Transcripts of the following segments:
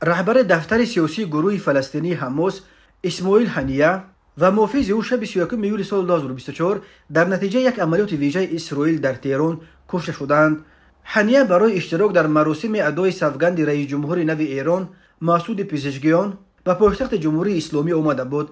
Раҳбари дафтари сиёсии гурӯҳи фаластинии Ҳамос Исмоил Ҳания ва муҳофизи ӯ шаби 31 июли соли 2024 дар натиҷаи як амалиёти вижаи Исроил дар Теҳрон кушта шуданд. Ҳания барои иштирок дар маросими адои савганди раисҷумҳури нави Эрон Масуди Пизишкиён ба пойтахти Ҷумҳурии Исломӣ омада буд.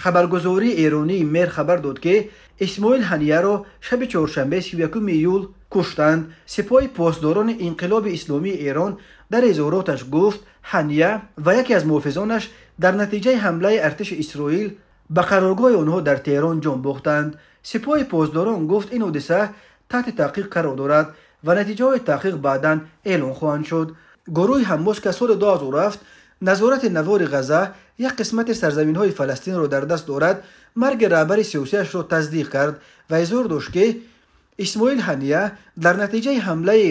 Хабаргузории эронии Мер хабар дод, ки Исмоил Ҳанияро шаби чоршанбе 31 июл куштанд. Сипоҳи посдорони Инқилоби Исломии Эрон дар изҳороташ гуфт, Ҳания ва яке аз муҳофизонаш дар натиҷаи ҳамлаи артиши Исроил ба қароргоҳи онҳо дар Теҳрон ҷон бохтанд. Сипоҳи посдорон гуфт, ин ҳодиса таҳти таҳқиқ қарор дорад ва натиҷаҳои таҳқиқ баъдан эълон хоҳанд шуд. Гурӯҳи Ҳамос, ки аз соли 2007 назорати навори Ғаза, як қисмати сарзаминҳои Фаластинро дар даст дорад, марги раҳбари сиёсиашро тасдиқ кард ва изҳор дошт, ки Исмоил Ҳания дар натиҷаи ҳамлаи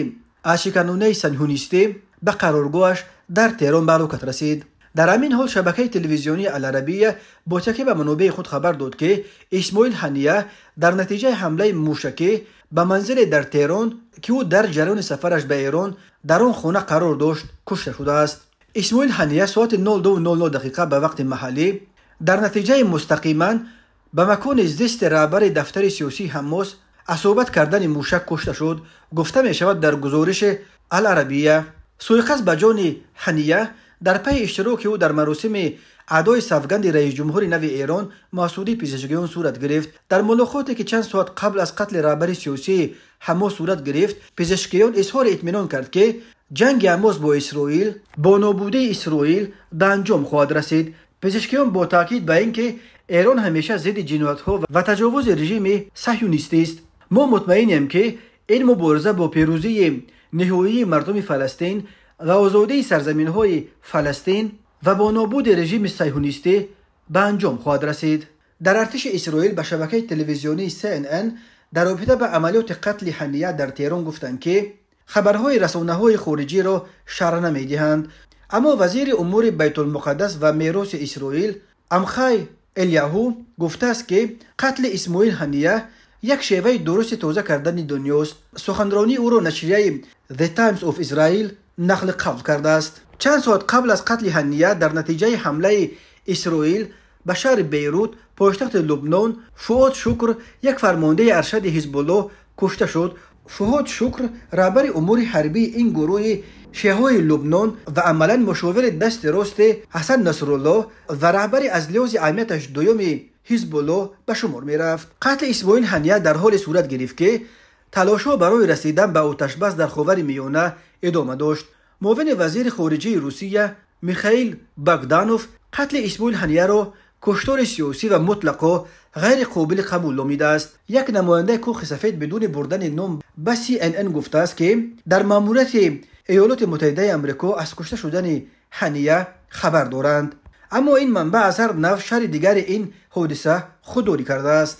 ашиканонаи сионистӣ ба қароргоҳаш дар Теҳрон ба ҳалокат расид. Дар ҳамин ҳол шабакаи телевизионии Аларабия бо такя ба манобеи худ хабар дод, ки Исмоил Ҳания дар натиҷаи ҳамлаи мушакӣ ба манзиле дар Теҳрон, ки ӯ дар ҷараёни сафараш ба Эрон дар он хона қарор дошт, кушта шудааст. Исмоил Ҳания соати 02:00 дақиқа ба вақти маҳаллӣ дар натиҷаи мустақиман ба макони зисти раҳбари дафтари сиёсии Ҳамос асобат кардани мушак кушта шуд, гуфта мешавад дар гузориши Аларабия. Суиқасд ба ҷони Ҳания дар пайи иштироки ӯ дар маросими адои савганди раисҷумҳури нави Эрон Масуди Пизишкиён сурат гирифт. Дар мулоқоте, ки чанд соат қабл аз қатли раҳбари сиёсии Ҳамос сурат гирифт, Пизишкиён изҳори итминон кард, ки ҷанги Ҳамос бо Исроил бо нобудии Исроил ба анҷом хоҳад расид. Пизишкиён бо таъкид ба ин ки Эрон ҳамеша зидди ҷиноятҳо ва таҷовузи режими саҳюнистист, мо мутмаинем, ки ин мубориза бо пирӯзии ниҳоии мардуми Фаластин ва озодии сарзаминҳои Фаластин ва бо нобуди режими саҳюнистӣ ба анҷом хоҳад расид. Дар артиши Исроил ба шабакаи телевизионии CNN дар робита ба амалиёти қатли Ҳания дар Теҳрон гуфтанд, ки хабарҳои расонаҳои хориҷиро шарҳ намедиҳанд. Аммо вазири умури Байтулмуқаддас ва мероси Исроил Амхай Элияҳу гуфтааст, ки қатли Исмоил Ҳания як шеваи дурусти тоза кардани дунёст. Суханронии ӯро нашрияи The Times of Israel нақли қавл кардааст. Чанд соат қабл аз қатли Ҳания дар натиҷаи ҳамлаи Исроил ба шаҳри Бейрут, пойтахти Лубнон, Фуод Шукр, як фармондеҳи аршади Ҳизбуллоҳ, кушта шуд. Фуод Шукр раҳбари умури ҳарбии ин гурӯҳи шиаҳои Лубнон ва амалан мушовири дасти рости Ҳасан Насруллоҳ ва раҳбари аз лиҳози аҳамияташ дуюми Ҳизбуллоҳ ба шумор мерафт. Қатли Исмоил Ҳания дар ҳоле сурат гирифт, ки талошҳо барои расидан ба оташбас дар Ховари Миёна идома дошт. Муовини вазири хориҷии Русия Михаил Богданов қатли Исмоил Ҳанияро куштори сиёсӣ ва мутлақо ғайриқобили қабул номидааст. Як намояндаи Кӯхи Сафед бидуни бурдани ном ба CNN гуфтааст, ки дар маъмурияти Иёлоти Муттаҳидаи Амрико аз кушта шудани Ҳания хабар доранд. Аммо ин манбаъ аз ҳар навъ шарҳи дигари ин ҳодиса худдорӣ кардааст.